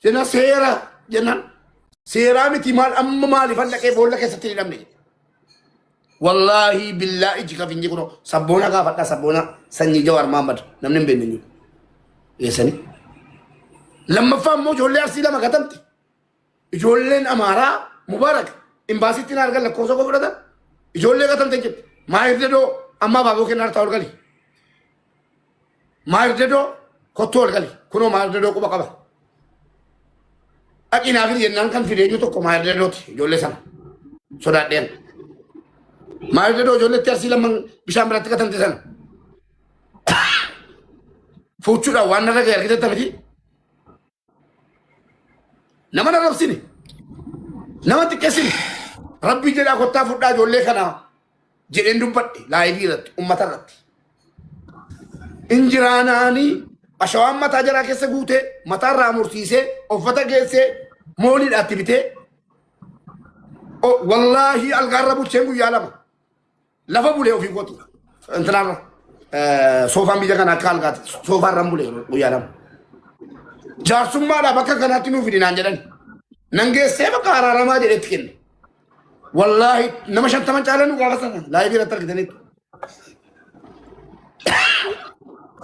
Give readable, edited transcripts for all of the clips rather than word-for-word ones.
Jennaan seera jennaan seeraa miti maal amma maaliifan dhaqee boolla keessatti hin hidhamne jedhe. Wallaahi billaa iji kafinji kunoo sabboona gaafadhaa sabboona sanyii Jawaar Mahaammad namni hin beekne hin jiru. Geessanii. Lammaffaa immoo ijoollee Arsii lama gatamte. Ijoolleen Amaaraa Mubaarak imbaasiitti na argan lakkoofsa koo fudhatan. Ijoollee gatamte jette. Maayir dedoo amma abaaboo kennaa hartaa ol gali. Maayir dedoo kottuu ol gali. Kunoo maayir dedoo quba qaba. Dhaqii naa fidi jennaan kan fide eenyu tokko maayir dedooti ijoollee sana. Sodaadheen. Maayir dedoo ijoolleetti arsii lamman bishaan biratti gatamte sana. Fuuchuudhaan waan narra ga'e argiteetta miti. Nama na rabsine. Nama xiqqeessine. Rabbii jedhaa kottaa fudhaa ijoollee kanaa jedheen dubbadhe laayivii irratti ummata irratti. Injiraanaanii ashawaan mataa jaraa keessa guutee mataa irraa mursiisee uffata geessee mooliidhaatti bitee wallaahi algaarra bulcheen guyyaa lama. Lafa bulee ofii kooti. Intinaarra. Soofaan biyya kana akka algaati. Soofaarran bulee guyyaa lama. Jaarsummaadhaa bakka kanaatti nuu fidi naan jedhan. Nan geessee bakka araaramaa jedhetti kenne. Wallaahi nama 50 caalan nu gaafa sana laayivii irratti argitaniitu.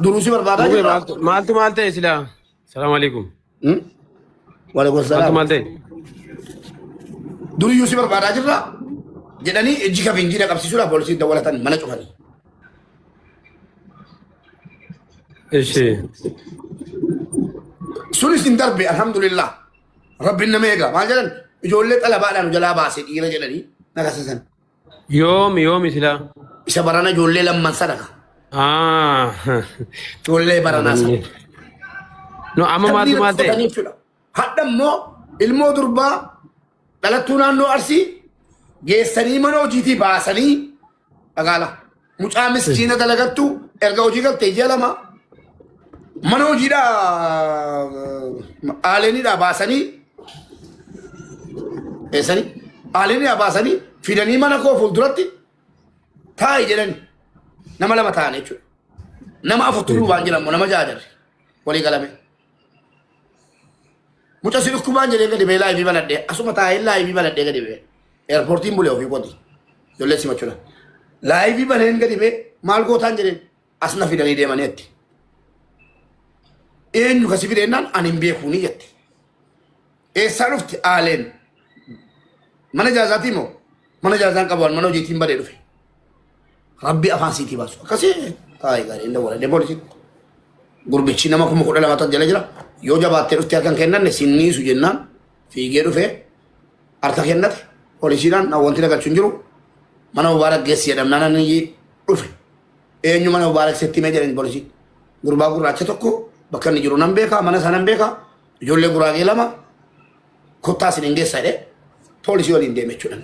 Duruu si barbaadaa Mubee jirra. maaltu maal ta'e silaa? Salaamu alaikum. Waalaikum Maaltu salaam. maal ta'e? Duriyyuu si barbaadaa jirra jedhanii ijji kafinjii na qabsiisuudhaaf poolisii dawwalatan mana cufanii. Ishi. Sunis hin darbe alhamdulillah. Rabbiin nama eega. Maal jedhan ijoollee xalabaadhaan nu jalaa baase dhiira jedhanii na kasasan. Yoomi yoomi silaa? Isa barana ijoollee lamman sadaka. Ah. Ijoollee baranaa sana. No amma maaltu maal ta'e? Qotanii jechuudha. Hadha immoo ilmoo durbaa dhalattuu naannoo Arsii geessanii mana hojiitii baasanii dhagaala. Mucaa miskiina dalagattu erga hojii galtee ji'a 2 mana hojiidhaa aaleeniidhaa baasanii eessanii aaleeniidhaa baasanii fidanii mana koo fuulduratti taa'i jedhani nama lama ta'an jechuudha. Nama afurtu duubaan jiran immoo nama ja'a jarri walii galame. Muca si dhukkubaan jedhee gadi ba'ee laayivii banadhee asuma taa'ee laayivii banadhee gadi ba'ee eerpoortiin bulee ofii kooti ijoollee simachuudha. Laayivii baneen gadi ba'ee maal gootaan jedheen as na fidanii deemanii jetti. Eenyu kasi fideennaan ani hin beekuuni jette. Eessaa dhufti aaleen mana jaazaatii moo mana jaazaan qabu mana hojiitiin badee dhufe. Rabbi afaan siitii baasu. Akkasii taa'ee gaarii hin dawwaladhee poolisiitti. Gurbichi nama 12,000 jala jira. Yoo jabaattee dhuftee harka hin kennanne sinniisu jennaan fiigee dhufee harka kennate poolisiidhaan na wanti na galchu hin jiru. Mana Mubaarak geessi jedhamnaan ani dhufe. Eenyu mana Mubaarak sitti himee jedhan poolisiin. Gurbaa gurraacha tokko bakka inni jiru nan beeka mana isaa nan beeka ijoollee guraagee lama kottaa isin hin geessa jedhee poolisii waliin deeme jechuudha.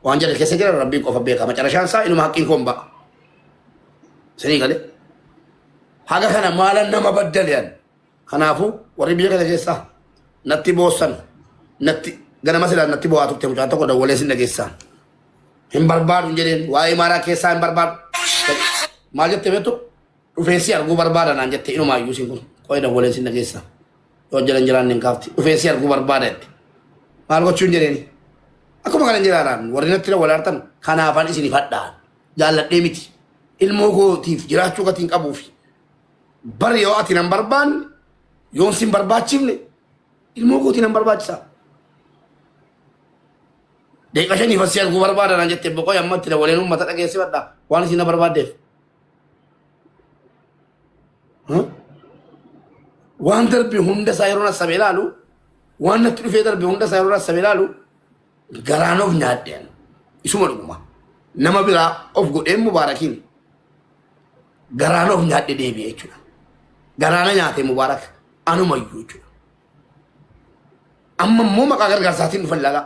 Waan jedhe keessa jiran rabbiin qofa beeka. Macarashaan isaa inuma haqqiin koon ba'a. Isinii galee. Haga kana maalan nama baddale an. Kanaafuu warri biyya kana keessaa natti boossan natti ganama silaa natti bo'aa turte mucaan tokko dawwalee sin dhageessaa. Hin barbaadu hin jedheen waa'ee maaraa keessaa hin barbaadu. Maal jette beektu? Dhufeen si arguu barbaada naan jette inumaayyuu siin kun qo'ee dawwalee sin dhageessaa. Yoo jedhan jiraanne hin kaafti. Dhufeen si arguu barbaada jette. Maal gochuu hin jedheeni? Akkuma kana hin jiraaraan warri natti dawwalaartan kanaafan isin ifadhaan jaalladhee miti. Ilmoo kootiif jiraachuu gatiin qabuufi. Bar yoo ati nan barbaanne yoon sin barbaachifne ilmoo kootii nan barbaachisa. Daqiiqa shaniif asii arguu barbaada naan jette boqoy amma itti dabaleen uummata dhageessifadha waan isin na barbaaddeef. Waan darbe hunda isaa yeroo nassabe ilaalu waan natti dhufee darbe hunda isaa yeroo nassabe ilaalu garaan of nyaadhe ani. Isuma dhuguma. Nama biraa of godheen mubaarakiin garaan of nyaadhe deebi'e jechuudha. Garaana nyaate mubaarak anumayyuu jechuudha. Amma immoo maqaa gargaarsaatiin dhufan ilaalaa.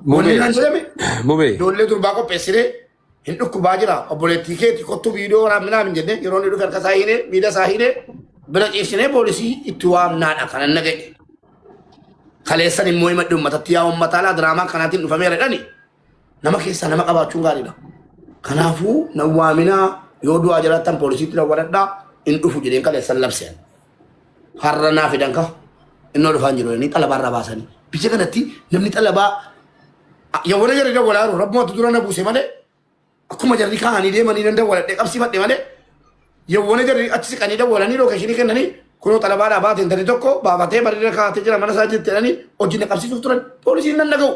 Wanni Mubee. naan jedhame Mubee. ijoollee durbaa qopheessinee hin dhukkubaa jira obboleettii keeti kottu viidiyoo waraabminaa hin jennee yeroo inni dhufe harka isaa hiinee miila isaa hiinee bira ciibsinee poolisii itti waamnaadha kanan na ga'e. Kaleessan immoo himadhe uummatatti yaa uummataa laa diraamaa kanaatiin dhufameera jedhani nama keessaa nama qabaachuun gaariidha. Kanaafuu nan waaminaa yoo du'aa jiraattan poolisiitti dawwaladhaa Hin dhufu jedheen kaleessan labseen. Har'a naa fidan ka innoo dhufaan jiru jedhanii xalabaa irraa baasanii. Biyya kanatti namni xalabaa yawwana jarri dawwalaa jiru rabbumatu dura na buuse malee akkuma jarri kaa'anii deemanii nan dawwaladhee qabsiifadhe malee yawwana jarri achi siqanii dawwalanii lookeeshinii kennanii kunoo xalabaadhaa baate intalli tokko baafatee bareeda kaa'atee jira mana isaa jirti jedhanii hojii na qabsiisuuf turan poolisiin nan dhaga'u.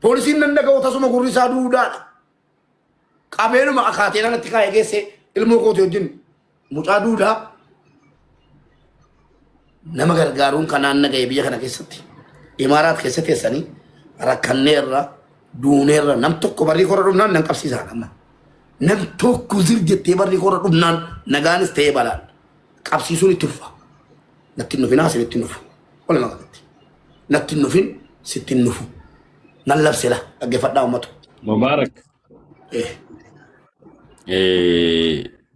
Poolisiin nan dhaga'u tasuma gurri isaa duudaadha. Qabeenuma akaatee natti kaa'ee geesse ilmoo kooti wajjin mucaa duudaa nama gargaaruun kanaan na ga'e biyya kana keessatti. Imaaraat keessa teessanii rakkanneerra duuneerra nam tokko barrii korra dhufnaan nan qabsiisaan amma. Nam tokko zir jettee barrii korra dhufnaan nagaanis ta'ee balaan qabsiisuun itti fufa. Natti hin dhufinaa isinitti hin dhufu. Walumaa galatti. Natti hin dhufin sitti hin dhufu. Nan labsela dhaggeeffadhaa uummata. Mubaarak.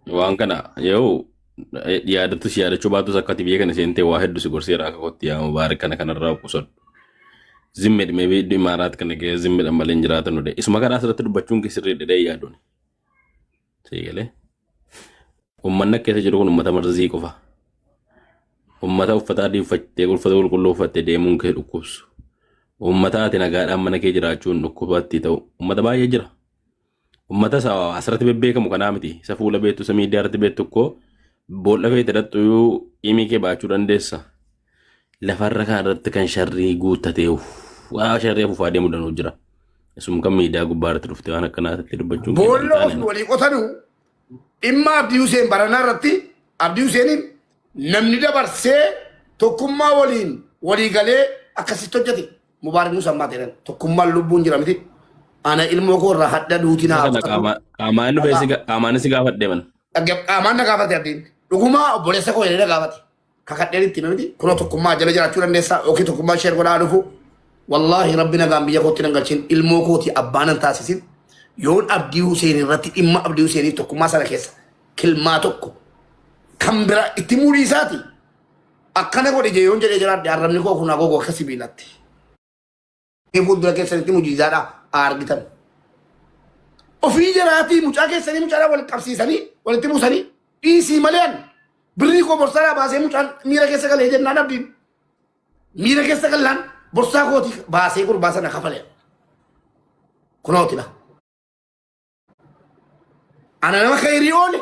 Waan kana yoo yaadattus yaadachuu baatus akka ati biyya kana seentee waa hedduu si gorseera akka kootti yaa Mubaarak kana kanarraa qusadhu. Zimmedha maybe imaaraat kana keessa zimmedha malee hin jiraatan odee. Isuma kana asirratti dubbachuun kee sirrii dhedhee yaaduun. Sii galee. Uummanni akka keessa jiru kun uummata marzii qofa. Uummata uffata adii uffattee uffata qulqulluu uffattee deemuun kee dhukkubsu. Uummata ati nagaadhaan mana kee jiraachuun dhukkubatti ta'u. Uummata baay'ee jira. Uummata isa asirratti bebbeekamu kanaa miti. Isa fuula beektu isa miidiyaa irratti beektu koo boolla feete dhaqxu himii kee baachuu dandeessa. Lafarra kan irratti kan sharrii guuttatee waa sharrii afuufaa deemu danuu jira. Isum kan miidiyaa gubbaa irratti dhufte waan akkanaatti dubbachuun kee Boolla hin taane. ofii walii qotanu dhimma Abdii Huseen baranaa irratti Abdii Huseeniin namni dabarsee tokkummaa waliin walii galee akkasitti hojjete Mubaarak Musa ammaa ta'e tokkummaan lubbuun jira miti. Ana ilmoo koo irraa hadha duuti Isa naa kana qaamaan dhufee si qaamaan si gaafadhe man. Qaamaan na gaafate Abdiin. Dhugumaa obboleessa koo jedhee na gaafate. Kakadheen itti hime miti. Kunoo tokkummaa jala jiraachuu dandeessaa yookiin tokkummaa sheer godhaa dhufu. Wallaahi rabbi nagaan biyya kootti nan galchin ilmoo kooti abbaa nan taasisin. Yoon Abdii Huseen irratti dhimma Abdii Huseeniif tokkummaa sana keessa kilmaa tokko kan bira itti muudii isaati. Akkana godhe jee yoon jedhee jiraadhe arrabni koo kun hagogo akka sibiilatti. Fuuldura keessanitti mujizaadha argitan. Ofii jaraatii mucaa keessanii mucaadhaan wal qabsiisanii walitti buusanii dhiisii malee an birrii koo borsaadhaa baasee mucaan miira keessa galee jennaan abdiin miira keessa gallaan borsaa kootii baasee gurbaa sana kafalee. Kunootidha. Ana nama khayrii oole.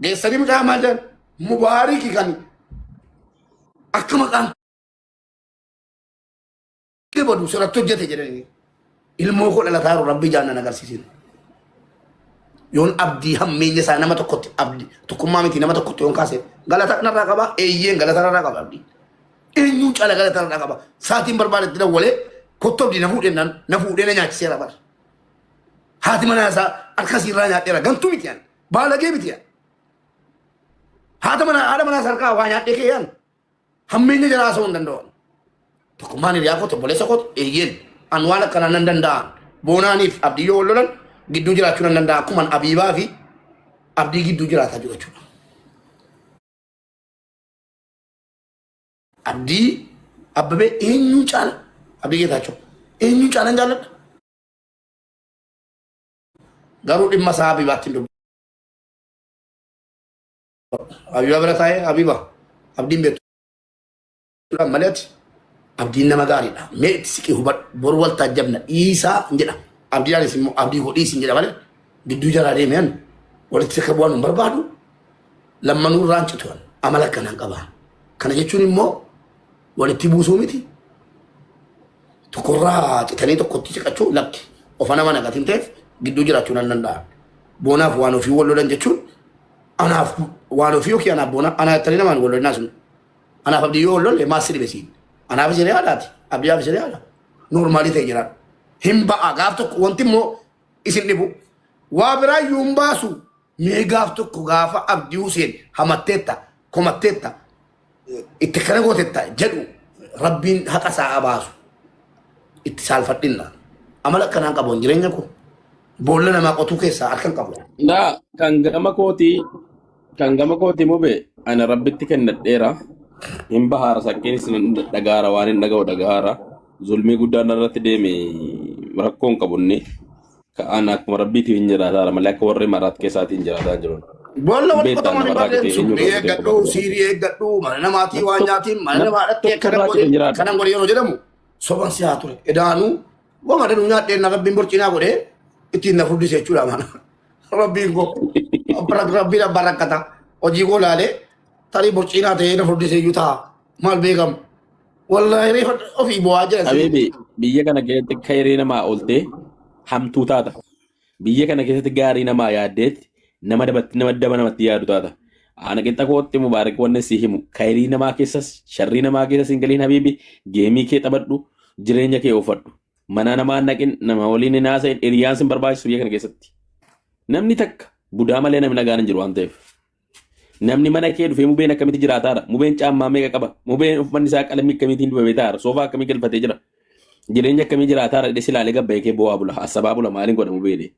Geessanii mucaa maal jedhan mubaariki kan akka maqaan kee badu sirratti hojjete jedhanii. Ilmoo koo dhalataa jiru rabbi ijaan nan agarsiisin. Yoon abdii hammeenya isaa nama tokkotti abdii tokkummaa miti nama tokkotti yoon kaase galata narraa qaba eeyyeen galata narraa qaba abdii. Eenyuun caala galata narraa qaba. Saatiin barbaadetti dawwalee kottu abdii na fuudhee na fuudhee na nyaachiseera bara. Haati manaa isaa harka isiirraa nyaadheera. Gantuu miti ani. Baalagee miti ani. Haata manaa haadha manaa isaa harkaa waa nyaadhee kee ani. Hammeenya jala haasa'uu hin danda'u. Tokkummaan hiriyaa kooti obboleessa kooti eeyyeen an waan akkanaa nan danda'a. Boonaaniif abdii yoo wal lolan gidduu jiraachuu nan danda'a. Akkuma an Abiibaa fi abdii gidduu jiraataa jiru jechuudha. Abdii Abbabee eenyuun caala? Abdii Geetaachoo eenyuun caalan jaalladha? Garuu dhimma isaa Abiibaatti hin dubbatu. Abiiba bira taa'ee Abiiba abdiin beektu malee ati abdiin nama gaariidha. Mee itti siqii hubadhu boru wal taajjabna dhiisaa hin jedha. Abdiidhaanis immoo abdii koo dhiisi hin jedha malee gidduu jaraa deemee an walitti akka bu'an hin barbaadu. Lammanuu irraan citu amala akkanaan qaba. Kana jechuun immoo walitti buusuu miti. Tokkorraa citanii tokkotti siqachuu lakki. Ofa nama nagatiin ta'eef gidduu jiraachuu nan danda'a. Boonaaf waan ofii wal lolan jechuun anaaf waan ofii yookiin anaaf boona anaa jettanii namaan wal lolinaa sun. Anaaf abdii yoo wal lolle maas si dhibe siin. Anaaf isin haadhaati. Abdiyaaf isin haadha. Noormaalii ta'e jiraan. Hin ba'a gaaf tokko wanti immoo isin dhibu. Waa biraa iyyuu hin baasu. Mee gaaf tokko gaafa Abdii Huseen hamatteetta komatteetta itti kana gootetta jedhu rabbiin haqa isaa haa baasu. Itti saalfadhinna. Amala akkanaan qabu hin jireenya koo. Boolla namaa qotuu keessaa harka hin qabu. Naa kan gama kootii kan gama kootii mube ana rabbitti kennadheera. Hin bahaara sakkiin isin dhagaara waan hin dhaga'u dhagaara. Zulmii guddaan narratti deeme rakkoo hin qabu inni. Ka ana akkuma rabbiitiif hin jiraataara malee akka warri maraat keessaatiin jiraataa hin jiru. Boolla wal Beektaa qotamaa namarraa hin qitee suphee eenyurraa qitee eeggadhu, qofa. siirii eeggadhu, mana namaatii waan nyaatiin, mana namaa dhattee Tokko akkana irraa godhe, citan jiraadha. kanan godhe yeroo jedhamu soban si haa ture. Edaanuu wama danuu nyaadheen na rabbiin borcinaa godhee ittiin na furdise jechuudha mana. Rabbiin koo rabbiin abbaa rakkata. Hojii koo laalee tarii borcinaa ta'ee na furdise iyyuu ta'a. Maal beekamu? Wallaahi reefa ofii bu'aa jira. Habiibi biyya kana keessatti kayree namaa ooltee hamtuu taata. Biyya kana keessatti gaarii namaa yaaddeetti nama dabatti nama daba namatti yaadu taata. Ana qixa kootti Mubaarak wanni si himu kayrii namaa keessas sharrii namaa keessas hin galiin habiibi geemii kee taphadhu jireenya kee oofadhu. Mana namaa hin naqin nama waliin hin haasa'in hiriyaan sin barbaachisu biyya kana keessatti. Namni takka budaa malee namni nagaan hin jiru waan ta'eef. Namni mana kee dhufee mubeen akkamitti jiraataara? Mubeen caammaa meeqa qaba? Mubeen uffanni isaa qalamii akkamiitiin dibamee taa'aara? Soofaa akkamii galfatee jira? Jireenya akkamii jiraataara? Jedhee si ilaalee gabbayee kee boo'aa bula. Hassabaa bula maaliin godha mubeedhe?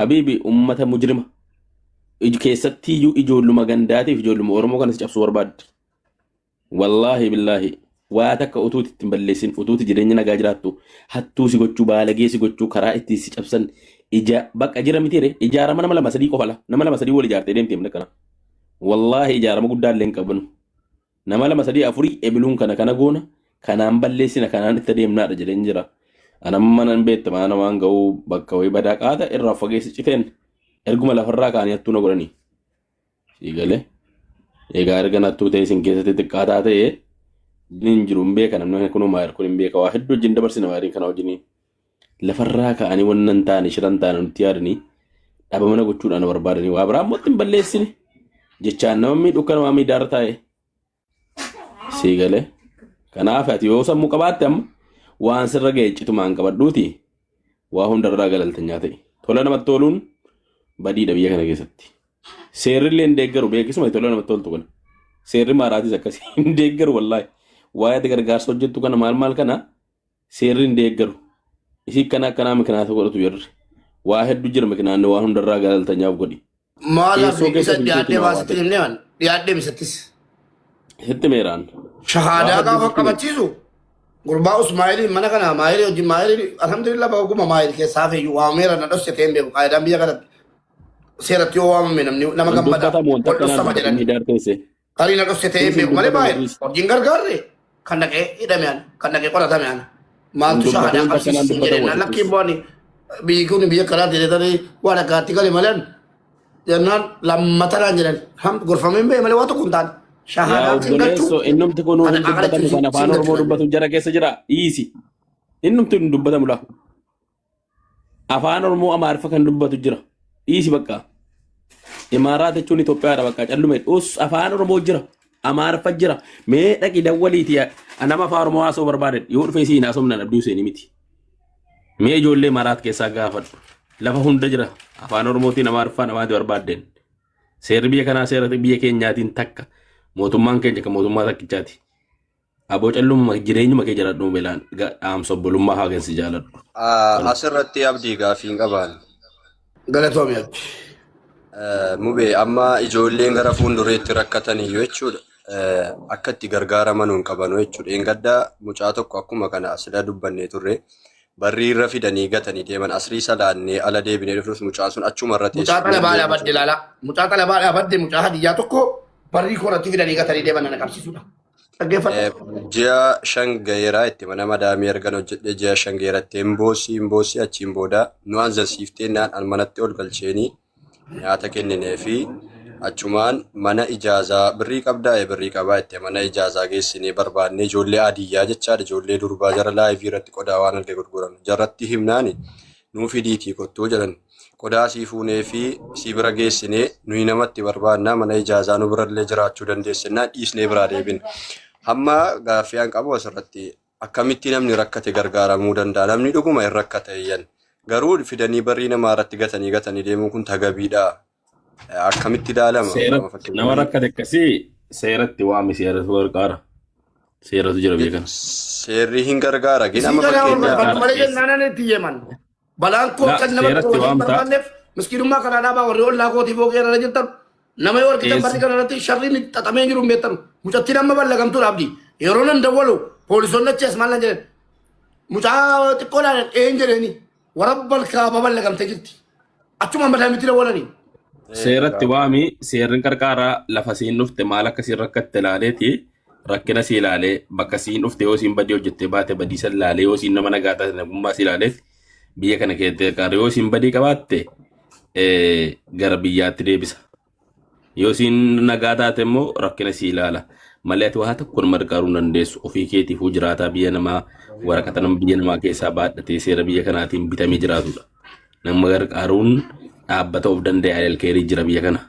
Habiibi ummata mujrima. Keessatti iyyuu ijoolluma gandaatiif ijoolluma Oromoo kanas cabsuu barbaaddi. Wallaahi billaahi waa takka utuuti itti hin balleessin utuuti jireenya nagaa jiraattu hattuu si gochuu baalagee si gochuu karaa itti si cabsan ija bakka jira miti ree ijaarama nama lama sadii qofa la nama lama sadii wal ijaartee deemte mana kana. Wallaahi ijaarama guddaa illee hin qabnu. Nama lama sadii afurii ebiluun kana kana goona kanaan balleessina kanaan itti adeemnaadha jedheen jira. Anamma nan beekta mana namaan ga'uu bakka wayii badaa qaata irraa of fageessi citeen erguma lafarraa kaanii hattuu na godhanii. Sii galee. Egaa erga nattuu ta'e isin keessatti xiqqaataa ta'e hin jiru hin beeka namni kun maayir kun hin beeka waa hedduu wajjin dabarsina maayiriin kana wajjin lafarraa ka'anii wannan hin taane shira hin taane nutti yaadanii dhabamana gochuudhaan barbaadanii waa biraa immoo itti hin balleessine jechaan nama miidhu akka namaa miidhaarra taa'e sii galee. Kanaaf ati yoo sammuu qabaatte amma waan sirra ga'e citumaan qabadhuuti waa hundarraa galaltanyaa ta'e. Tola namatti toluun badiidha biyya kana keessatti. Seerri illee hin deeggaru beekisuma tola namatti toltu kana. Seerri maaraatis akkasii hin deeggaru wallaahi. Waa'ee ati gargaarsa hojjettu kana maal maal kana seerri hin deeggaru. Isii akkana akkanaa mikinaata godhatu jarri. Waa hedduu jira mikinaanni waan hundarraa galaltanyaaf godhi. Maal Teessoo abdi keessa isa bulcheetti dhiyaadhee nama waa baasitti ta'e. himnee man dhiyaadhee misattis. Sitti meeraan. Waa Shahaadaa hedduu gaafa sitti meera. qabachiisu gurbaa Usmaa'ilii mana kana maayilii hojii maayilii alhamdulillah baguma maayilii keessaa feeyyuu waameera na dhosse ta'een beeku qaayidaan biyya kanatti seeratti yoo waamame namni nama Hin gammada dubbatamu wanta wal akkanaan dhossama dubbatin jedhan miidiyaa teesse. tarii na dhosse ta'een Kunis hin beeku malee dubbatamu baay'ee dhiisi. hojiin gargaarre kan dhaqee hidhame ana kan dhaqee qoratame ana Hin maaltu dubbatin shahaadaa wanta akkanaan qabsiisu dubbatamu jedheen ati lakkiin kunis. bu'ani biyyi kun biyya kanaa jedhee tarii waan akkaatti gale malee jennaan lammataraan jedhan ham gorfameen ba'e malee waa tokko hin taane Yaa shahaadaan sin galchu obboleessoo innumti kun ana hin aqala dubbatamu jechuun kan afaan sin Oromoo galchu dubbatu jara keessa jira dhiisi. Innumti hin dubbatamu laa. Afaan Oromoo Amaariffa kan dubbatu jira. Dhiisi bakka. Imaaraat jechuun Itoophiyaadha bakka callume. Us afaan Oromoo jira. Amaariffa jira. Mee dhaqi dawwaliiti nama afaan Oromoo haasa'uu barbaade yoo dhufe isiin haasofnaan abdii Huseenii miti. Mee ijoollee Imaaraat keessaa gaafadhu. Lafa hunda jira. Afaan Oromootiin Amaariffaan namaati barbaaddeen. Seerri biyya kanaa seera biyya keenyaatiin takka. Mootummaan keenya kan mootummaa takkichaati. Aboo calluma jireenyuma kee jiraadhu beelaan dhaamsa obbolummaa haa kensi jaaladhu. Asirratti abdii gaaffii hin qabaan. Galatoomi abdi. Mubee amma ijoolleen gara fuuldureetti rakkataniyyuu jechuudha. Akka itti gargaaraman hin qabanu jechuudha. Engadda mucaa tokko akkuma kana asirra dubbannee turre barrii irra fidanii gatanii deeman asrii salaannee ala deebinee dhufnus mucaan sun achuma irra Mucaa teessu. xalabaa dhaabadde ilaalaa. Mucaa xalabaa dhaabadde mucaa hadiyyaa tokko barrii koratti fidanii gatanii deeman nana qabsiisuudha. Dhaggeeffadhu. Ji'a 5 gaheera itti mana madaamii ergan hojjedhee ji'a 5 gaheeratti hin boossi hin boossi achiin booda nu anzasiiftee naan an manatti ol galcheenii nyaata kenninee fi achumaan mana ijaazaa birrii qabdaa ee birrii qabaa itti mana ijaazaa geessinee barbaannee ijoollee adiyyaa jechaadha ijoollee durbaa jara laayivii irratti qodaa waan arge gurguran jarratti himnaani nuu fidiitii kottuu jedhan qodaa sii fuunee fi sii bira geessinee nuyi namatti barbaannaa mana ijaazaa nu birallee jiraachuu dandeessinnaa dhiisnee biraa deebine. Hamma gaaffii an qabu asirratti akkamitti namni rakkate gargaaramuu danda'a? Namni dhuguma hin rakkata eeyyan. Garuu fidanii barrii namaa irratti gatanii gatanii deemuun kun tagabiidha. Akkamitti ilaalama? Seera Amma nama fakkeenyaaf rakkate akkasii seeratti waami seeratu gargaara. Seeratu jira biyya kana. Seerri hin gargaara. Gin Isii amma kana fakkeenyaaf barbaadu Gargaara malee keessa. jennaan ani itti yeeman. Balaan koo La kan nama seeratti tokko hin waamta. barbaanneef miskiinummaa kanaa dhaabaa warri ollaa kootii fooqee irra jirtan nama yoo argitan Eessa? barri kana irratti sharriin xaxamee jiru hin beektan. Mucattiin amma ballagamtuudha abdii. Yeroo nan dawwalu poolisoonni achi as maal nan jedhan. Mucaa xiqqoodhaan een jedheeni warabbal kaaba ballagamtee jirti. Achuma mataa miti dawwalanii. Seeratti waami, seerri qarqaaraa lafa siin dhufte maal akka siin rakkatte ilaaleeti, rakkina si ilaalee, bakka siin dhufte yoo siin badii hojjettee baate badii san ilaalee, yoo siin nama nagaa taate nagummaa si ilaaleet biyya kana keessatti qarqaara. Yoo siin badii qabaatte gara biyyaatti deebisa. Yoo siin nagaa taate immoo rakkina si ilaala. Malee ati waa tokko nama gargaaruu hin dandeessu. Ofii keetiifuu jiraataa biyya namaa waraqata nama biyya namaa keessaa baadhatee seera biyya kanaatiin bitamee jiraatudha. Nama gargaaruun dhaabbata of danda'e alkeerii jira biyya kana.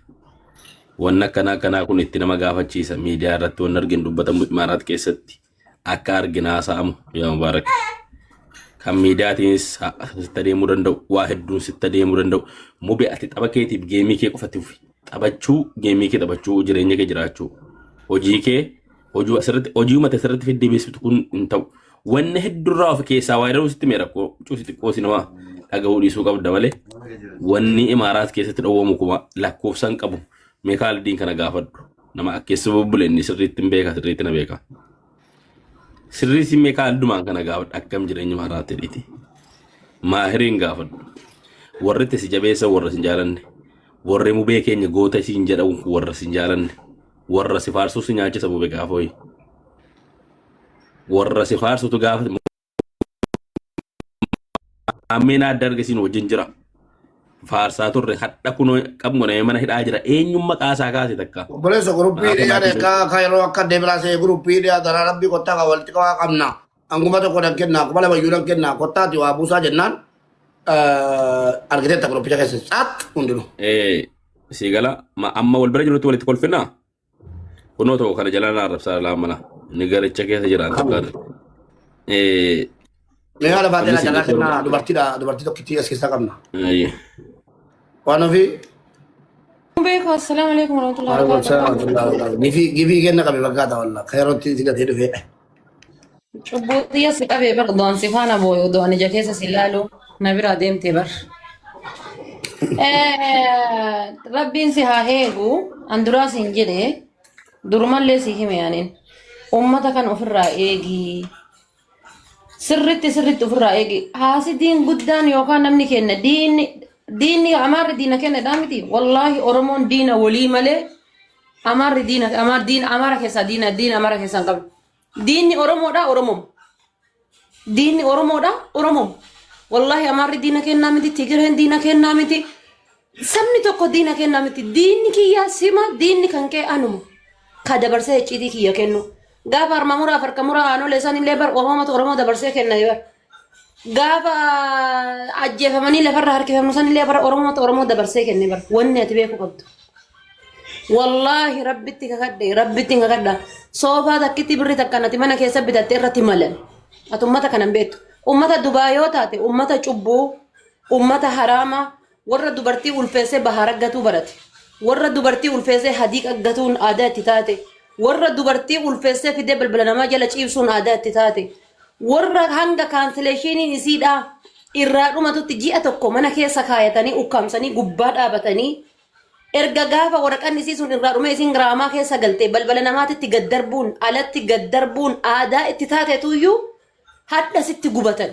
Wanni akkanaa akkanaa kun itti nama gaafachiisa. Miidiyaa irratti wanni arginu dubbatamu Imaaraat keessatti akka argina haasa'amu yaa Mubaarak. Kan miidiyaatiinis sitti adeemuu danda'u, waa hedduun sitti adeemuu danda'u. Mube, ati tapha keetiif game kee qofatti fufi. Taphachuu, game kee taphachuu, jireenya kee jiraachuu. Hojii kee hojii asirratti hojii uummata asirratti fiddee beeksiftu kun hin ta'u. Wanni hedduurraa of keessaa waa jedhamu sitti mee rakkoo cuusi xiqqoo si nama dhaga'uu dhiisuu qabda malee wanni Imaaraat keessatti dhowwamu kuma lakkoofsan qabu. Mee Kaalidiin kana gaafadhu. Nama akkeessa bubbule inni sirriitti hin beeka, sirriitti na beeka. Sirriitti mee Kaalidumaan kana gaafadhu, akkam jireenya Imaaraat jedhiiti. Maahiriin gaafadhu. Warri itti si jabeessa warra si hin jaalanne. Warri mubee keenya goota isiin jedhamu warra si hin jaalanne. Warra si faarsuu si nyaachisa mube gaafooyi. Warra si faarsutu gaafa Maammeen adda argisiin wajjin jira. Faarsaa turre hadha kunoo qabnu nama mana hidhaa jira. Eenyuun maqaa isaa kaase takka. Obboleessa, guruppii Maqaa dhiyaate kanaatiin akka akka yeroo akka deebilaasee guruppii dhiyaatan rabbii kottaa kan walitti qabaa qabna. Anguma tokko dan kennaa, 2000 iyyuu dan kennaa, kottaati waa buusaa jennaan argiteetta guruppicha keessa caat hundinuu. Si gala amma wal bira jirutti walitti kolfinaa? Kunoo tokko kana jala na arrabsaa laa mana. Inni garicha keessa jiraan tokko. Mee haala baatee Wanni si carraa jechuun kennaa dubartiidha, dubartii tokkittii as keessaa qabna. Waan ofii. Beeku, assalaamu alaikum warahmatullahi wabarakatuh. Gifii gifii kenna qabe fakkaata walla yerootti si gatee dhufee. Cubbuu xiyya si qabee bar doon si faana booyu doon ija keessa si ilaalu na biraa deemte bar. Rabbiin si haa eegu, an duraa siin jedhe, durumallee si hime anin. Uummata kan ofirraa eegi. Sirritti sirritti ofirraa eegi. Haasidiin guddaan yookaan namni kenna diinni diinni Amaarri diina kennedhaa miti. Wallaahi Oromoon diina walii malee Amaarri diina Amaar diina Amaara keessaa diina diina Amaara keessaa hin qabnu. Diinni Oromoodha Oromoom. Diinni Oromoodha Oromoom. Wallaahi Amaarri diina kennaa miti, Tigireen diina kennaa miti. Sabni tokko diina kennaa miti. Diinni kiyyaa sima, diinni kan kee anuma. Ka dabarsee icciitii kiyya kennu. Gaafa harma muraaf harka muraa aanolee isaan illee bar Oromootu Oromoo dabarsee kenna bar. Gaafa ajjeefamanii lafarra harkifamu san illee bara Oromootu Oromoo dabarsee kenne bar. Wanni ati beekuu qabdu. Wallaahi rabbitti kakadhe, rabbitti kakadha. Soofaa takkitti birri takka nati mana keessa bitatte irratti malan. Ati ummata kana hin beektu. Ummata Dubaa yoo taate ummata cubbuu, ummata haraama, warra dubartii ulfeessee bahaara gatuu barate. Warra dubartii ulfeessee hadiiqa gatuun aadaa itti taate. Warra dubartii ulfeessee fidee balbala namaa jala ciibsuun aadaa itti taate. Warra hanga cancellationiin isiidhaa irraa dhumatutti ji'a tokko mana keessa kaayatanii ukkaamsanii gubbaa dhaabatanii erga gaafa waraqaan isii sun irraa dhumee isiin giraamaa keessa galte balbala namaatitti gad darbuun alatti gad darbuun aadaa itti taatetuyyuu hadha sitti gubatan.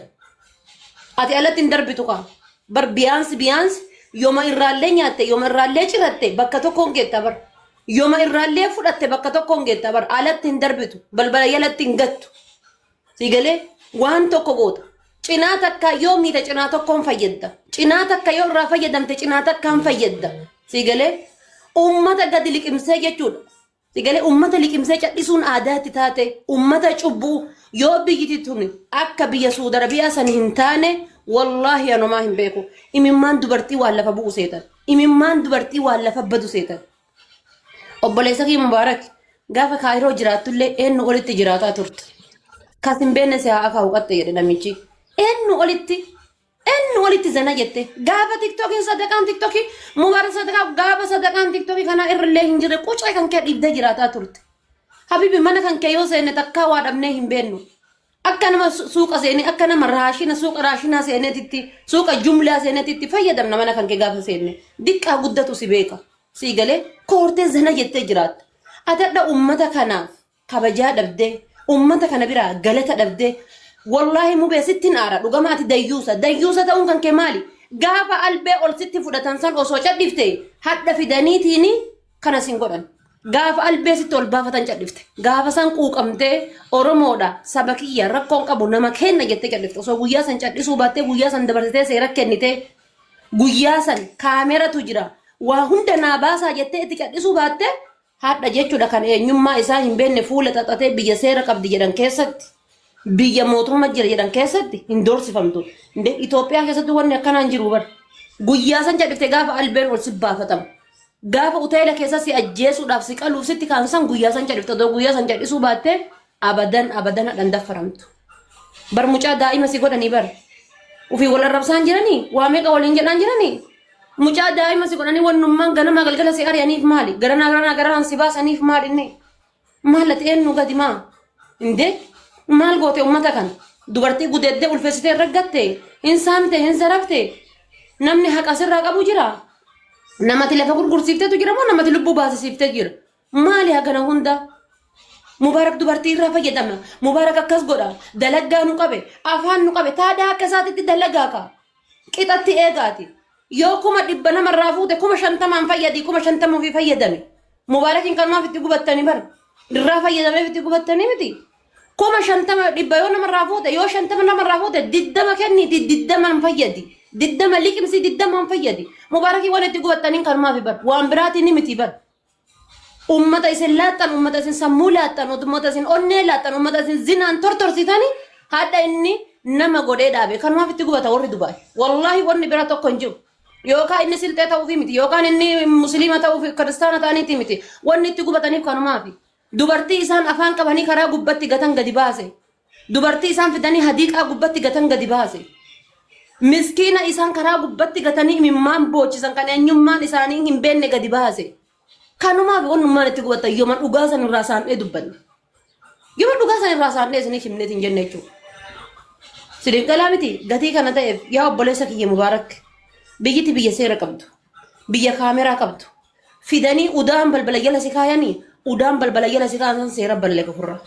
Ati alatti hin darbitu kaa. Bar biyaansi biyaansi yooma irraallee nyaatte, yooma irraallee ciratte bakka tokkoon geetta bar. Yooma irraallee fudhatte bakka tokkoon geetta bar. Alatti hin darbitu, balbala jalatti hin gattu. Si galee waan tokko goota. Cinaa takka yoo miite cinaa tokkoon fayyadda. Cinaa takka yoo irraa fayyadamte cinaa takkaan fayyadda. Si galee uummata gadi liqimsee jechuudha. Si galee uummata liqimsee cadhisuun aadaa itti taate, uummata cubbuu yoo biyyiti tun akka biyya Suudi Arabiyaa san hin taane wallaahi anomaa hin beeku. Imimmaan dubartii waan lafa bu'u seetan. Imimmaan dubartii waan lafa badu seetan. Obboleessa kee Mubaarak, gaafa Kaayiroo jiraattullee eenyu olitti jiraataa turte? Kas hin beekne si haa akaa'u qaxxe jedhe namichi. Eenyu olitti? Eenyu olitti zana jette? Gaafa TikTokiin sadaqaan TikTokii Mubaarak sadaqaa gaafa sadaqaan TikTokii kanaa irrallee hin jirre qucee kan kee dhiibdee jiraataa turte. Habibi, mana kan kee yoo seenne takkaa waa dhabnee hin beennu. Akka nama suuqa seenee, akka nama raashina suuqa raashinaa seeneetitti, suuqa jumlaa seeneetitti fayyadamna mana kan kee gaafa seenne. Diqqaa guddatu si beeka. Sii galee koortee zana jettee jiraatta. Ati hadha uummata kanaaf kabajaa dhabdee, uummata kana biraa galata dhabdee, wallaahi mubee sittin aara dhugama. Ati dayyuusa, dayyuusa ta'uun kan kee maali? Gaafa albee ol sitti fudhatan san osoo cadhifte hadha fidaniitiin kana sin godhan. Gaafa albee sitti ol baafatan cadhifte. Gaafa san quuqamtee Oromoodha saba kiyya rakkoon qabu nama kenna jettee cadhifte. Osoo guyyaa san cadhisuu baattee guyyaa san dabarsitee seera kennitee guyyaa san kaameratu jira waa hunda naa baasaa jettee itti cadhisuu baattee hadha jechuudha kan eenyummaa isaa hin beekne fuula xaxatee biyya seera qabdi jedhan keessatti biyya mootummaa jira jedhan keessatti hin doorsifamtu. Inde Itoophiyaa keessatti wanni akkanaa hin jiru bar. Guyyaa san cadhifte gaafa albeen ol si baafatamu. Gaafa uteela keessa si ajjeesuudhaaf si qaluuf sitti kaansan guyyaa san cadhifte odoo guyyaa san cadhisuu baatte abadan abadan hadhan daffaramtu. Bar mucaa daa'ima si godhanii bar. Ufii wal arrabsaan jiranii waa meeqa waliin jedhaan jiranii. Mucaa daa'ima si godhanii wannummaan ganamaa galgala si ari'aniif maali? Garanaa garanaa garanaan si baasaniif maali inni? Maal ati eenyu gadi maa? Indee maal goote ummata kana? Dubartii gudeeddee ulfeessitee irra gatte, hin saamte, hin zarafte. Namni haqa sirraa qabu jira. Namati lafa gurgursiiftetu jira moo namati lubbuu baasisiiftee jira? Maali hagana hunda? Mubaarak dubartii irraa fayyadama. Mubaarak akkas godha. Dalaggaa nu qabe. Afaan nu qabe. Taadaa akka isaatitti dalagaa ka. Qixatti eegaati. Yoo 100,000 namarraa fuute 50,000 fayyadii 50,000 ofii fayyadame. Mubaarakiin kanumaaf itti gubattanii bara. Irraa fayyadameef itti gubattanii miti. 50,000 dhibba yoo namarraa fuute yoo 50 namarraa fuute 20 kenniiti 20n fayyadi. 20 liqimsii 20n fayyadi. Mubaarakii waan itti gubattaniin kanumaaf bara. Waan biraatiin miti bara. Ummata isin laaxxan, ummata isin sammuu laaxxan, ummata isin onnee laaxxan, ummata isin zinaan tortorsitani hadha inni nama godhee dhaabe. Kanumaaf itti gubata warri Dubaay. Wallaahi wanni bira tokko hin jiru. Yookaan inni silxee ta'uufi miti, yookaan inni musliima ta'uufi kiristaana ta'aniiti miti. Wanni itti gubataniif kanumaafi. Dubartii isaan afaan qabanii karaa gubbatti gatan gadi baase. Dubartii isaan fidanii hadiiqaa gubbatti gatan gadi baase. Miskiina isaan karaa gubbatti gatanii imimmaan boochisan kan eenyummaan isaanii hin beekne gadi baase. Kanumaaf wannummaan itti gubatan yooma dhugaa san irraa saamnee dubbanne. Yooma dhugaa san irraa saamnee isiniif himneet hin jenne jechuudha. Siniif galaa miti gatii kana ta'eef yaa obboleessa kiyya Mubaarak biyyiti biyya seera qabdu biyya kaameraa qabdu fidanii udaan balbala jala si kaayanii udaan balbala jala si kaayan san seera balleeka ofirraa.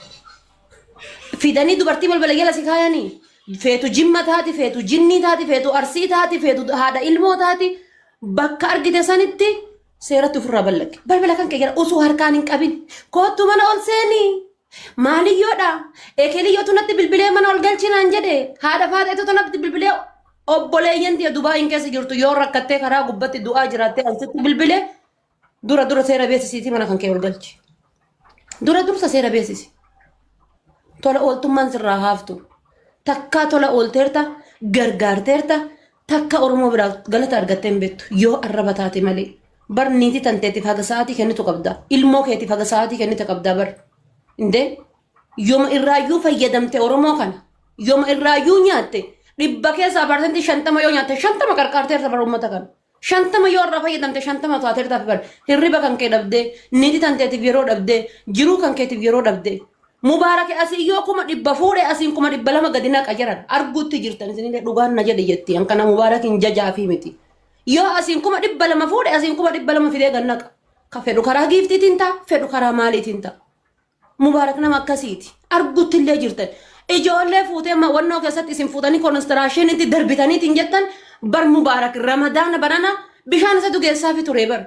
Fidanii dubartii balbala jala si kaayanii feetu jimma taati feetu jinnii taati feetu arsii taati feetu haadha ilmoo taati bakka argite sanitti seeratti ofirraa ballaqe. Balbala kan kee jala osoo harkaan hin qabin koottu mana ol seenii. Maaliyyoodha? Ekeliyyotu natti bilbilee mana ol galchi naan jedhe. Haadha faaxeetu natti bilbilee obboleeyyan tiyya Dubaayin keessa jirtu yoo rakkattee karaa gubbatti du'aa jiraattee ansitti bilbilee dura dura seera beeksisiitii mana kan kee ol galchi. Dura dursa seera beeksisi. Tola ooltummaan sirraa haaftu. Takkaa tola oolteerta gargaarteerta takka Oromoo biraa galata argattee hin beektu yoo arraba taate malee. Bar niitii tanteetiif haga sa'aatii kennitu qabda. Ilmoo keetiif haga sa'aatii kennite qabda bar. Indee yooma irraayyuu fayyadamte Oromoo kana yooma irraayyuu nyaatte dhibba keessaa 50% yoo nyaatte 50 qarqaarteerta bar uummata kana. 50 yoo irraa fayyadamte 50 taateertaaf bar hirriba kan kee dhabdee niitii tanteetiif yeroo dhabdee jiruu kan keetiif yeroo dhabdee. Mubaarake asii yoo 100,000 fuudhe asiin 200,000 gadi naqa jiran arguutti jirtan isinillee dhugaan na jedhe jetti an kana Mubaarakiin jajaafii miti. Yoo asiin 200,000 fuudhe asiin 200,000 fidee gad naqa. Ka fedhu karaa giiftiitiin ta'a fedhu karaa maaliitiin ta'a. Mubaarak nama akkasiiti. Arguutti illee jirtan. Ijoollee fuutee wannoo keessatti isin fuutanii konistiraashiniitti darbitaniitiin jettan bar Mubaarak ramadaana banana bishaan isatu geessaafi ture bar.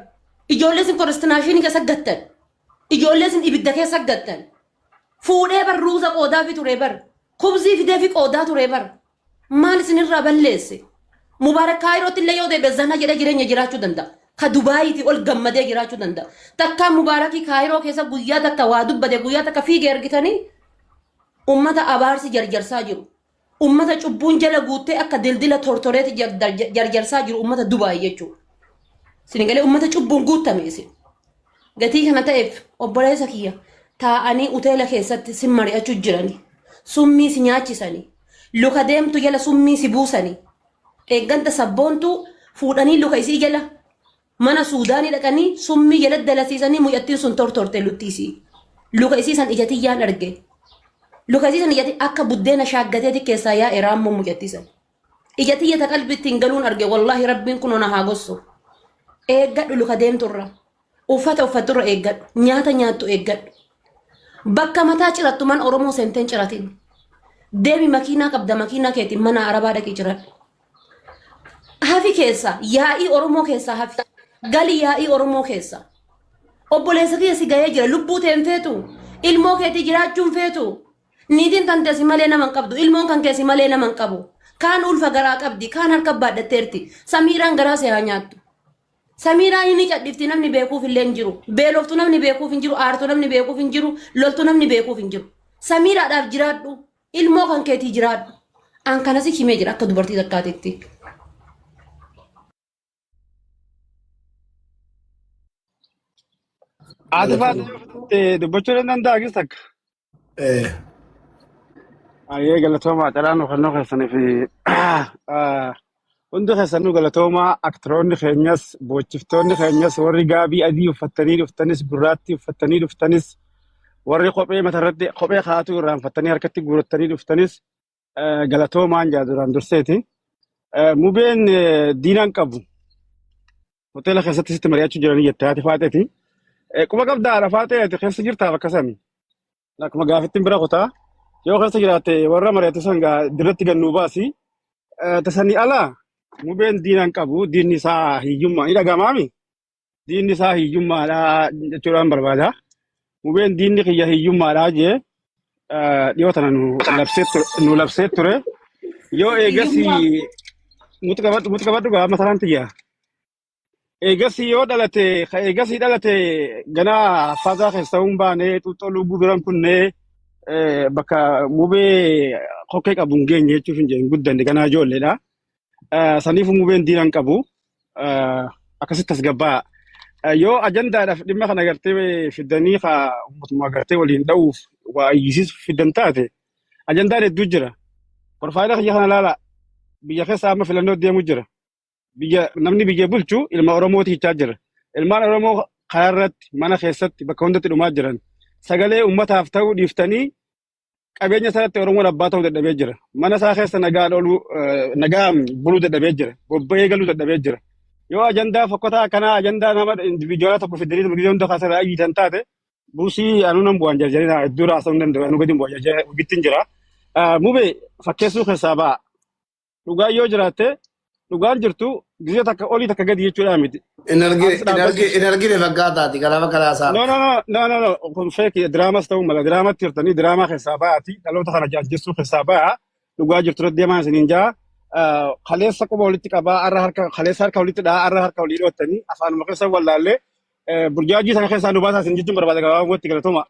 Ijoollee isin konistiraashinii keessa gattan. Ijoollee isin ibidda keessa gattan. Fuudhee bar ruuza qoodaafi ture bar. Kubzii fideefi qoodaa ture bar. Maal isinirraa balleesse? Mubaarak Kaayirootti illee yoo deebi'e zana jedhee jireenya jiraachuu danda'a. Ka Dubaayitii ol gammadee jiraachuu danda'a. Takkaa Mubaarakii Kaayiroo keessa guyyaa takka waa dubbate guyyaa takka fiigee argitanii ummata abaarsi jarjarsaa jiru. Ummata cubbuun jala guuttee akka dildila tortoreeti jarjarsaa jiru ummata Dubaay jechuudha. Isin galee ummata cubbuun guuttame isin. Gatii kana ta'eef obboleessa kiyya taa'anii uteela keessatti sin mari'achuu jirani. Summii si nyaachisani. Luka deemtu jala summii si buusani. Eegganta sabboontuu fuudhanii luka isii jala mana Suudaanii dhaqanii summii jala dalasiisanii mucattiin sun tortorte lutti isii. Luka isii san ija tiyyaan arge. Luka isii san ija akka buddeena shaaggateeti keessaa yaa'e raammoo mucattii san. Ija tiyya ta qalbii ittiin galuun arge wallaahi rabbiin kunoo na haa gossu. Eeggadhu luka deemturra. Uffata uffatturra eeggadhu. Nyaata nyaattu eeggadhu. Bakka mataa cirattu mana Oromoo seenteen ciratin. Deemi makiinaa qabda makiinaa keetiin mana Arabaa dhaqii ciradhu. Hafi keessa yaa'ii Oromoo keessaa hafi. Gali yaa'ii Oromoo keessa. Obboleessa kiyya si gahee jira. Lubbuu tee hin feetu. Ilmoo keetii jiraachuu hin feetu. Niitiin tante si malee nama hin qabdu. Ilmoon kan kee si malee nama hin qabu. Kaan ulfa garaa qabdi. Kaan harka baadhatteerti. Samiiraan garaa si haa nyaattu. Samiiraan inni cadhifti namni beekuuf illee hin jiru. Beeloftu namni beekuuf hin jiru. Aartu namni beekuuf hin jiru. Loltu namni beekuuf hin jiru. Samiiraadhaaf jiraadhu. Ilmoo kan keetii jiraadhu. An kana si himee jira akka dubartii takkaatitti. Haati faate yoo fudhatte dubbachuu ni danda'a gis takka. Ayyee galatoomaa caraan nu kennuu keessanii fi hundi keessanuu galatoomaa aktiroonni keenyas boochiftoonni keenyas warri gaabii adii uffattanii dhuftanis gurraattii uffattanii dhuftanis warri kophee matarratti kophee kaatuu irraanfattanii harkatti guurattanii dhuftanis galatoomaan jaa duraan durseeti. Mubeen diinaan qabu hoteela keessatti sitti mari'achuu jiranii jette haati faaxeeti. Quba qabdaa haadha faaxee ati keessa jirtaa bakka sani. Akkuma gaafittiin bira kutaa. Yoo keessa jiraatte warra mari'atu san gaa dirratti gad nuu baasi. Tasanii alaa mubeen diinaan qabu diinni isaa hiyyummaa ni dhagamaami. Diinni isaa hiyyummaadha jechuudhaan barbaada. Mubeen diinni kiyya hiyyummaadha jee dhiyoo tana nu labsee ture nu labsee ture. Yoo eegas Hiyyummaa mutu qabadhu mutu qabadhu gaa mataraan tiyya. Eegas yoo dhalate ka eegasii dhalate ganaa haffaasaa keessa hin baane xuuxxoo lubbuu biran kunnee bakka mubee kokkee qabu hin geenye jechuuf hin hin guddanne ganaa ijoolleedha. Saniif mubeen diina hin qabu. Akkasitti tasgabbaa'a. Yoo ajandaadhaaf dhimma kana gartee fiddanii ka uummatuma gartee waliin dha'uuf waa iyyisiisuuf fiddan taate ajandaan hedduu jira. Profaayila kiyya kana ilaala. Biyya keessa amma filannoo deemu jira. Biyya namni biyya bulchu ilma Oromooti jechaa jira. Ilmaan Oromoo karaa irratti mana keessatti bakka hundatti dhumaa jiran. Sagalee uummataaf ta'uu dhiiftanii qabeenya isaatti Oromoon abbaa ta'uu dadhabee jira. Mana isaa keessa nagaan ooluu nagaan buluu dadhabee jira. Bobba'ee galuu dadhabee jira. Yoo ajandaa fokkotaa akkanaa ajandaa nama indiviijuwaalaa tokko fidanii nama hunda kaasarraa ayyitan taate buusii anuu nan bu'aan jarjarina hedduu raasuu hin danda'u anuu gadi bu'a jarjara hojittiin jira. Mubee fakkeessuu keessaa ba'a. Dhugaan yoo jiraatte dhugaan jirtu gizee takka olii takka gadi jechuudha miti. In argine As dhaabbachuu. in argine fakkaataati kalaama kalaasaa. No, no, no, no, no, no. Kun fake diraamas ta'uu mala. Diraamatti jirtanii diraamaa keessaa ba'aati. Dhaloota kana jaajjessuu keessaa ba'a. Dhugaa jirtu irratti deemaa isiniin jaa. Kaleessa quba walitti qabaa, arra harka kaleessa harka walitti dhahaa, arra harka walii dhoottanii afaanuma keessa wallaallee burjaajii sana keessaa nu baasaa isin jechuun barbaada gabaabumatti galatoma.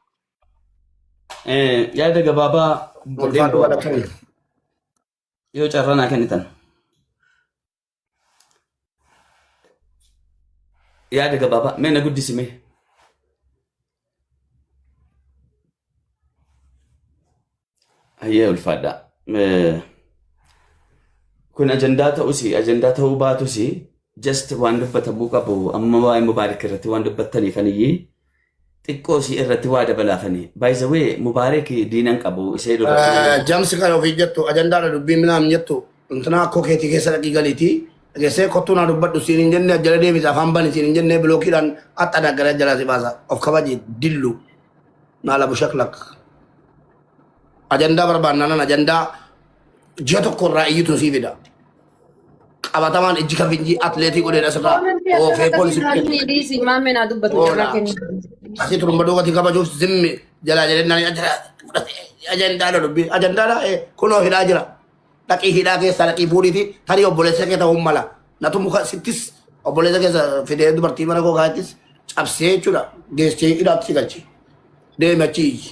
Yaada gabaabaa godheen Ulfaadhu bu'a. galatoomi. Yoo carraa naa kennitan. Yaada gabaabaa mee na guddisi mee. Hayyee ulfaadha. Kun ajandaa ta'us ajandaa ta'uu baatus just waan dubbatamuu qabu amma waa'ee Mubaarik irratti waan dubbattaniif aniyyii xiqqoo isii irratti waa dabalaafani. By the way Mubaarik diinan qabu isee irratti. Jamsi kan ofii jettu ajandaadha dubbii minaam jettu intinaa akkoo keetii keessa dhaqii galiitii dhageessee kottuu naa dubbadhu siin hin jenne jala deebisa afaan bani siin hin jenne bilookiidhaan axxa gara jalaa si baasa of kabaji dillu naala bushaklak ajandaa barbaannaan ajandaa ji'a tokko irraa iyyituun sii fida. Qabatamaan ijji kafinjii atleetii godheen asirraa Koomentii akkas oofee akkasii poolisii irraa dhiisi maammee naa dubbatu carraa Oola. kennu. Asii turumba duubatti kabajuuf zimmi jalaa jedhee nani ajandaadha dubbii ajandaadha kunoo hidhaa jira. Dhaqii hidhaa keessaa dhaqii fuudhiiti tarii obboleessa kee ta'uu mala. Natu muka sittis obboleessa keessa fidee dubartii mana koo kaa'ettis cabsee jechuudha geessee hidhaatti si galchi. Deemi achi iyyi.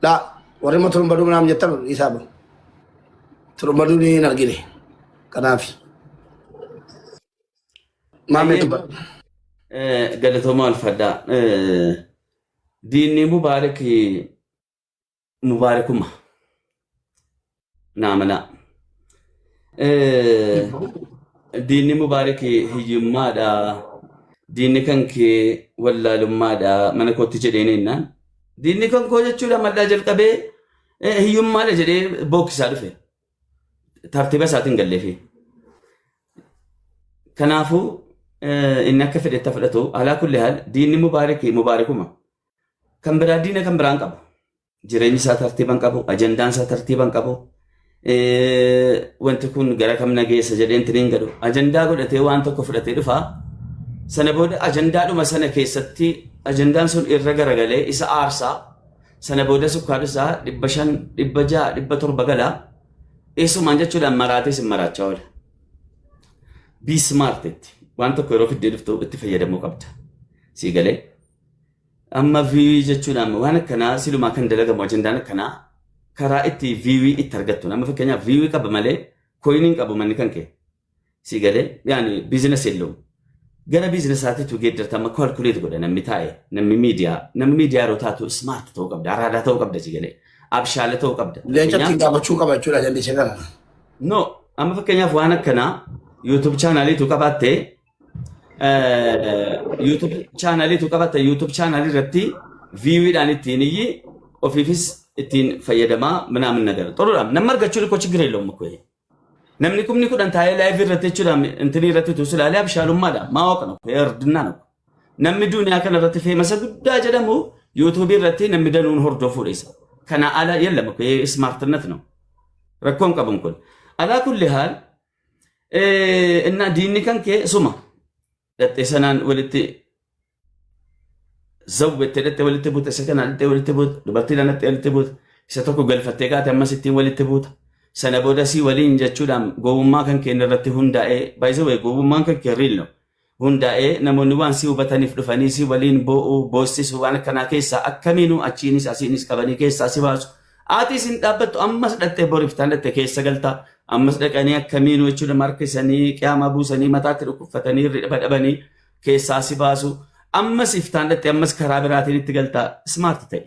Laa warri immoo turumba duuba naam jettan isaa bahu. Turumba duubni hin argine. Kanaaf. Maamee Hayyee dubbadhu. galatoomaa ulfaadhaa. Diinni Mubaarik Mubaarikuma naa manaa. Diinni Mubaarik hiyyummaadha. Diinni kan kee wallaalummaadha mana kootti jedheen jennaan. Diinni kan koo jechuudha mal'aa jalqabee hiyyummaadha jedhee bookkisaa dhufe. Tartiiba isaatiin galleefi. Kanaafuu inni akka fedhetti fudhatu alaa kulli haal diinni Mubaarik Mubaarikuma. Kan biraa diina kan biraan qabu. Jireenyi isaa tartiiba hin qabu, ajandaan isaa tartiiba hin qabu. Wanti kun gara kam na geessa jedheen tiniin gadhu. Ajandaa godhatee waan tokko fudhatee dhufa. Sana booda ajandaadhuma sana keessatti ajandaan sun irra garagalee isa aarsaa. Sana booda sukkaarri isaa 500, 600, 700 gala. Eessumaan jechuudhaan maraatee sin maraachaa oola. Be smart itti. Waan tokko yeroo fiddee dhuftu itti fayyadamuu qabda. Sii galee. Amma view jechuudhaan waan akkanaa silumaa kan dalagamu ajandaan akkanaa karaa itti view itti argattu. Amma fakkeenyaaf view qaba malee coin qabu manni kan kee. Sii galee yaani business የለውም. Gara businessaatiitu geeddarta amma calculate godha namni taa'e namni miidiyaa namni miidiyaa yeroo taatu smart ta'uu qabda araadaa ta'uu qabda si galee abshaala ta'uu qabda. Leenca ittiin gaafachuu qaba jechuudha jallisee kana. No, amma fakkeenyaaf waan akkanaa YouTube channeliitu qabaatte YouTube channeliitu qabaatte YouTube channelii irratti viewiidhaan ittiin iyyi ofiifis ittiin fayyadamaa ምናምን ነገር ጥሩudha. Namni argachuun እኮ ችግር የለውም እኮ ይሄ. Namni 10,000 taa'ee live irratti jechuudha intinii irratti utuu silaalee abshaalummaadha. ማወቅ ነው እርድና ነው. Namni duniyaa kana irratti famous guddaa jedhamu YouTubeii irratti namni danuun hordofuudha isa. Kana ala የለም እኮ ይሄ smartነት ነው. Rakkoon qabuun kun. على كل حال እና diinni kan kee suma dhattee sanaan walitti zawwettee dhattee walitti buuta isa kanaan dhattee walitti buuta dubartii dhattee walitti buuta isa tokko galfattee kaate ammas ittiin walitti buuta. Sana booda si waliin jechuudhaan gowwummaa kan keenya irratti hundaa'ee baay'isee gowwummaan kan kee riillo hundaa'ee namoonni waan si hubataniif dhufanii si waliin boo'uu boossisu waan akkanaa keessaa akkamiinuu achiinis asiinis qabanii keessaa si baasu. Ati isin dhaabbattu ammas dhattee boriftaan dhattee keessa galtaa ammas dhaqanii akkamiinuu jechuudha markisanii qiyaamaa buusanii mataatti dhukkubfatanii hirriba dhabanii keessaa si baasu. Ammas iftaan dhattee ammas karaa biraatiin itti galtaa smart ta'e.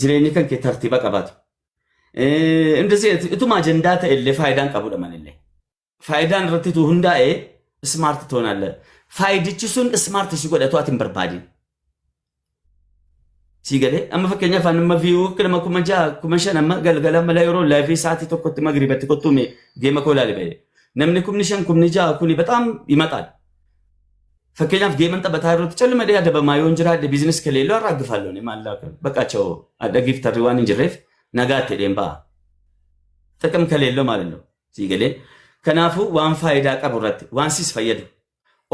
Jireenyi kan kee tartiiba qabaatu. እንደዚህ ituma ajandaa ta'e illee faayidaan qabudha manillee. Faayidaan irratti tu hundaa'ee smart ትሆናለህ. Faayidichi sun smart si godhatu ati hin barbaadin. Si galee amma fakkeenyaaf amma view nama 6,000 5,000 amma galgala mala yeroo liveii sa'aatii tokkotti magriibatti kottume game koo ilaali ba'e. Namni 5,000 6,000 kuni በጣም ይመጣል. Fakkeenyaaf gamean taphataa yerootti callumadhee adabamaa yoon jiraadhe business ከሌለው አራግፋለሁ እኔ ማላውቅም በቃቸው adda gifterri waan hin jirreef nagaatti jedheen ba'a. ጥቅም ከሌለው ማለት ነው። Si galee kanaafuu waan faayidaa qabu irratti waan sis fayyadu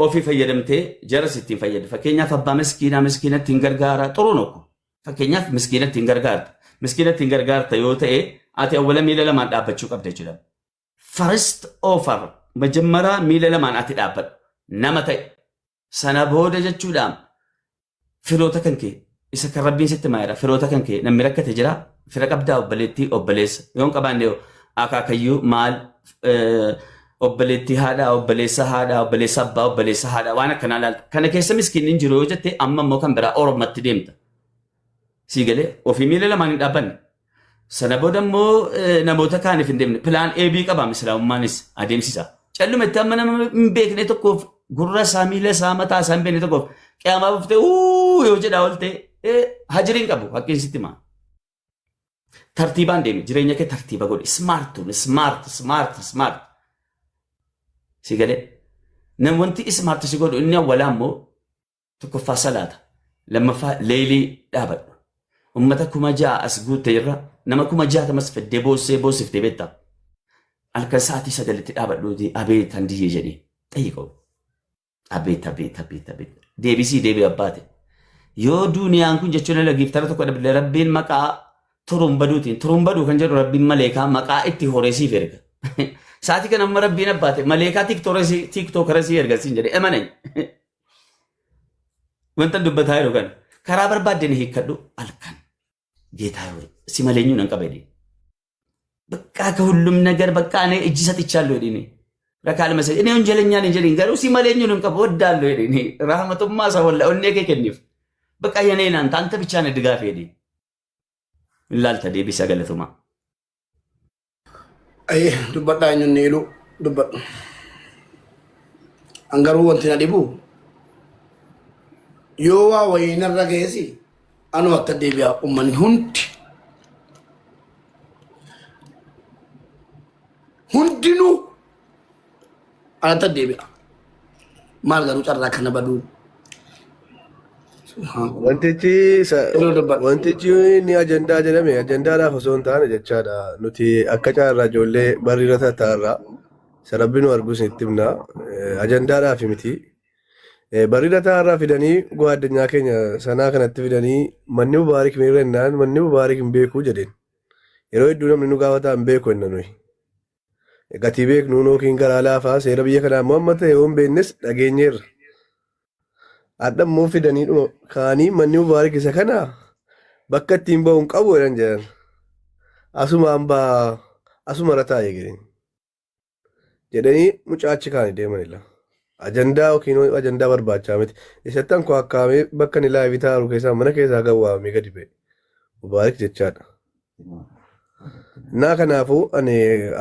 ofii fayyadamtee jaras ittiin fayyadu. Fakkeenyaaf abbaa miskiinaa miskiina ittiin gargaara ጥሩ ነው እኮ. Fakkeenyaaf miskiina ittiin gargaarta. Miskiina ittiin gargaarta yoo ta'e ati awwala miila lamaan dhaabbachuu qabda jechuudha. First offer መጀመሪያ miila lamaan ati dhaabbadhu nama ta'e sana booda jechuudha firoota kan kee isa kan rabbiin sitti maayira firoota kan kee namni rakkate jira fira qabdaa obboleettii obboleessa yoon qabaanne akaakayyuu maal obboleettii haadhaa obboleessa haadhaa obboleessa abbaa obboleessa haadhaa waan akkanaa laalta kana keessa miskiinni hin jiru yoo jette amma immoo kan biraa ormatti deemta. Sii galee ofii miila lamaan hin dhaabbanne. Sana booda immoo namoota kaaniif hin deemne plan A B qaba islaamummaanis adeemsisa. Calluma itti amma nama hin beekne tokkoof gurra isaa miila isaa mataa isaa hin beekne tokkoof qiyaamaa buuftee uu yoo jedhaa oolte hajiriin qabu haqqiin sitti himaa. Tartiibaan deemi jireenya kee tartiiba godhi smartuun smart smart smart. Si galee nam wanti smart si godhu inni awwalaa immoo tokkoffaa salaata lammaffaa leelii dhaabadhu. Ummata 6,000 as guutte irra nama 60,000s fiddee boossee boossiftee beektaa. Halkan sa'aatii 9tti dhaabadhuuti abeet handiyyee jedhee xayyiqoo. አቤት አቤት አቤት አቤት deebisii deebii abbaate. Yoo duuniyaan kun jechuun ala giftara tokko dhabde rabbiin maqaa turuun baduutiin turuun baduu kan jedhu rabbiin maleekaa maqaa itti horeesiif erga. Sa'aatii kana amma rabbiin abbaate maleekaa tiktookarasii erga siin jedhe emanay. Wanta dubbataa jiru kana karaa barbaaddeen hiikkadhu halkan ጌታ ሆይ si malee eenyuun hin qaba jedhee. በቃ ከሁሉም ነገር በቃ እኔ እጅ ሰጥቻለሁ jedhee. Rakaa lama sadii እኔ ወንጀለኛ ነኝ jedheen garuu si malee eenyuun hin qabu ወዳለሁ jedhee. Rahmatummaa isaa walla onnee kee kenniif. በቃ የኔ ናንተ አንተ ብቻ ነህ ድጋፌ jedhee. Ilaalta deebisa galatumaa. Ayyee dubbadhaa eenyuun niilu dubbadhu. An garuu wanti na dhibu yoo waa wayii narra geessi anuma akka deebi'a uummanni hundi hundinuu anatti deebi'a. Maal garuu carraa kana baduu Wantichi Yeroo dubbadhu. Wantichi inni ajandaa jedhame ajandaadhaaf osoo hin taane jechaadha. Nuti akka caarraa ijoollee barriirra tattaarraa isa rabbi nu argus itti himna. Ajandaadhaaf miti. Barriirra taa'arraa fidanii addunyaa keenya sanaa kanatti fidanii manni Mubaarik meeqa jennaan manni Mubaarik hin beeku jedheen. Yeroo hedduu namni nu gaafataa hin beeku jenna nuyi. Gatii beeknu yookiin garaa laafaa seera biyya kanaa immoo amma ta'e yoo hin beeknes dhageenyeerra. Hadha immoo fidanii dhuma kaanii manni Mubaarik isa kana bakka ittiin bahu hin qabu jedhan jedhan. Asuma hambaa asuma irra taa'ee jedhanii jedhanii mucaachi kaanii deemanilla. Ajandaa yookiin ajandaa barbaachaa miti. Isattan koo akkaamee bakka inni live taa'u keessaa mana keessaa gawwaamee gadi ba'e. Mubaarik jechaadha. Naa kanaafuu ani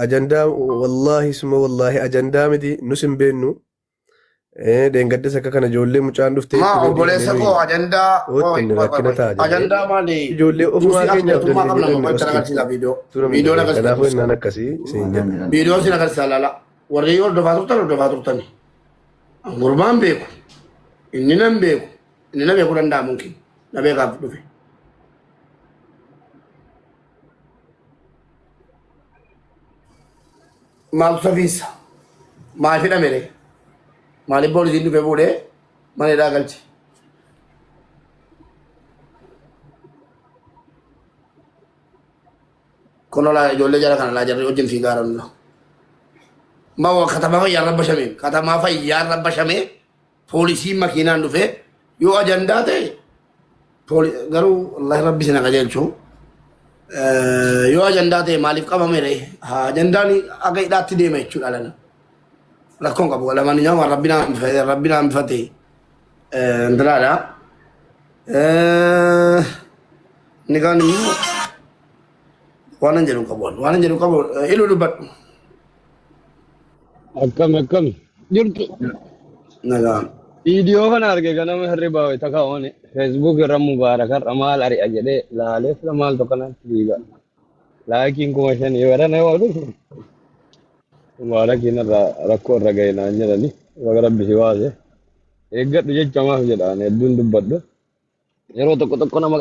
ajandaa wallaahi suma wallaahi ajandaa miti nus hin beennu. Deengaddas akka kana ijoollee mucaan dhuftee Maa itti nu obboleessa dhiifnee koo ajandaa ootti rakkina ta'a jennee ajandaa maali? ijoollee ofumaa Nusi as keenyaaf mootummaa qabna dandeenye moo dhanne itti agarsiisa viidiyoo. Tura Viidiyoon miidhagee. Kanaafuu agarsiisa. innaan akkasii isin jedha. Viidiyoon sin agarsiisa laala. Warri hordofaa turtan hordofaa turtani. Gurbaan beeku. Inni nan beeku. Inni na beekuu danda'a mumkin. Na beekaaf dhufe. Maaltu safiisa? Maal hidhame ree? Maaliif poolisiin dhufe fuudhee mana hidhaa galche? Kun olaa ijoollee jala kana laa jarri wajjin fiigaa jiran. Ma katamaa fayyaan rabbashamee katamaa fayyaan rabbashamee poolisiin makiinaan dhufee yoo ajandaa ta'e garuu wallahi rabbi sin qajeelchu. Yoo ajandaa ta'e maaliif qabame ree? Haa ajandaan akka hidhaatti deema jechuudha lana. Rakkoon qabu lamaan nyaama rabbi naa hambifate rabbi naa hambifate intalaadha. Inni kaan immoo waan hin jedhu qabu waan hin jedhu qabu iluu dubbadhu. Akkam akkam jirtu. Nagaan. Viidiyoo kana arge ganama hirribaa wayita ka'uun Facebook irra Mubaarak har'a maal ari'a jedhee laalee fila maal tokko natti fiiga. Laakiin 5000 barana yoo dhufu Mubaarakiin irraa rakkoo irra ga'e naan jedhani baga rabbi si baase. Eeggadhu jecha maaf jedhaan hedduun dubbadhu. Yeroo tokko tokko nama